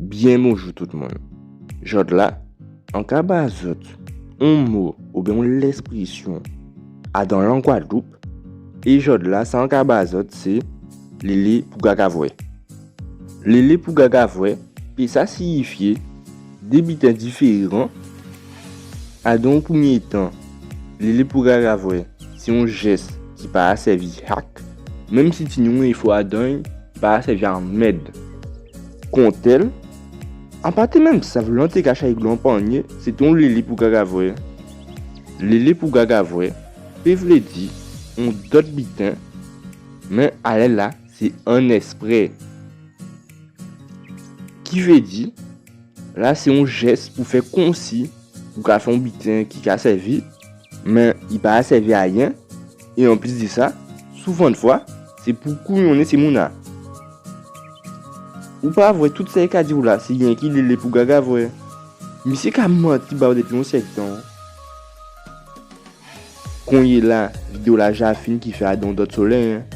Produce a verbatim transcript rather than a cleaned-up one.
Byen bonjou tout moun. Jòdla, an ka ba zòt on mo oubyen on lèspresyon adan lang Gwadloup, é jòdla sa an ka ba zòt sé lélé pou gaga vwè. Lélé pou gaga vwè pé sa siyifyé dé biten diféran. Adan on prèmyé tan, lélé pou gaga vwè sé on jès ki pa ka sèvi hak, menm si tini on éfò adan'y, pa ka sèvi a mèd. Kontèl, an pa té menm sav lè an té ka chay dlo an pannyé sé té on lélé pou gaga vwè. Lélé pou gaga vwè pé vlé di on dòt biten, men alè-la sé an èsprè. Ki vlé di, la sé on jès pou fè konsi ou ka fè on biten ki ka sèvi, men i pa ka sèvi a ayen, é anplis dè sa, souvandfwa, sé pou kouyonné sé moun-la. Ou pa vwè tout sa i ka di'w la, sé yenki lélé pou gaga vwè. Misyé ka manti ba'w dépi on syèk tan. Konyéla, vidéo-la ja fin, kifè adan on dòt solèy, en.